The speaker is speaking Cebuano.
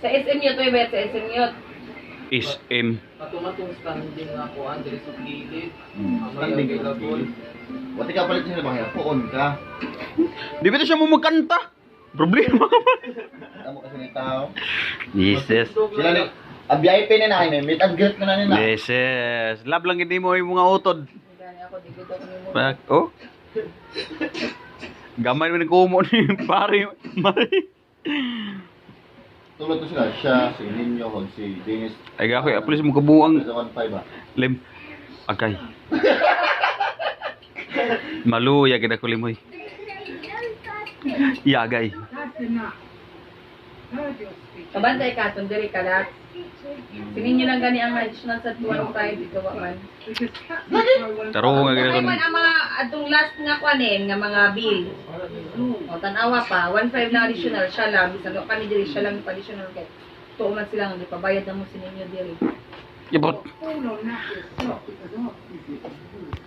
Sa SM yun, to bayad sa SM yun. SM. Katumatong standing nga ako, diri sa gilid. Ang may Standing ka sa available. gilid. Wati ka palit sila ba? Puon ka. Di ba na siya mo magkanta? Problema ka pa. Tamo kasi ni tao. Jesus. Sila ni ang VIP na na meet and greet na na nila. Jesus. Love lang hindi mo yung mga utod. Gani ako, di ko ako nimo. Bak, oh. Gamay mo nagkumo ni pare. Mari. Tulad to sila, siya, si Ninyo, hog si Dennis. Ay ako, apulis mo kabuang Sa 1.5 ah. lim. Agay. Maluya gid ako limoy. Yagay. Kabantay ka, tundiri ka lahat. Sinin nyo lang gani ang additional sa 215, ikaw man. Taro nga gid Okay ako. man ang mga atong last nga kuanin nga mga bill. O tan-awa pa, 1.5 na additional siya lang bisan wa pa ni diri siya lang yung additional kay tuo man sila nga gipabayad na mo si ninyo diri. Ibot.